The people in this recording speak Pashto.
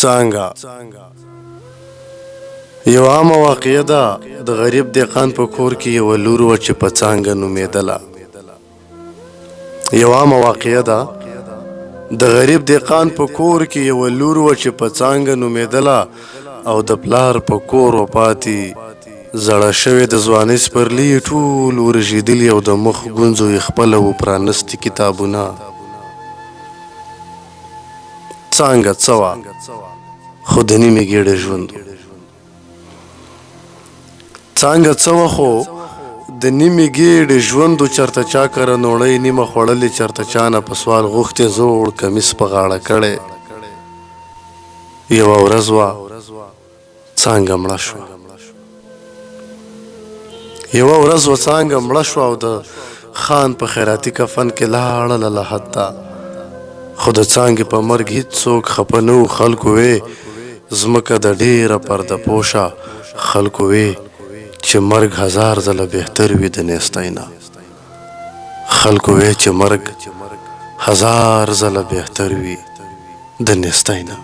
څانګه یوه عامه واقعه ده، د غریب دهقان په کور کې یوه لور وه چې په څانګه نومېدله. یوه عامه واقعه ده، د غریب دهقان په کور کې یوه لور وه چې په څانګه نومېدله او د پلار په کور وه پاتې. زړه شوې د ځوانۍ سپرلي یې ټول ورژېدلي او د مخ ګونځو یې خپله وو پرانستي کتابونه. څانګه څه وه خو د نیمې ګېډې ژوند و. څانګه څه وه خو د نیمې ګېډې ژوند و چرته چا کره نوړۍ نیمه خوړلې چرته چا نه په سوال غوښتې زوړ کمیس په غاړه کړی یوه ورځ وه څانګه مړه شوه. یوه ورځ وه څانګه مړه شوه او د خان په خیراتي کفن کې لاړله لحد ته. خو د څانګې په مرګ هیڅوک خپه نه وو، خلکو وې ځمکه ده ډېره پرده پوشه، خلکو وې چې مرګ هزار ځله بهتر وي د نیستۍ نه. خلکو وې چې مرګ هزار ځله بهتر وي د نیستۍ نه.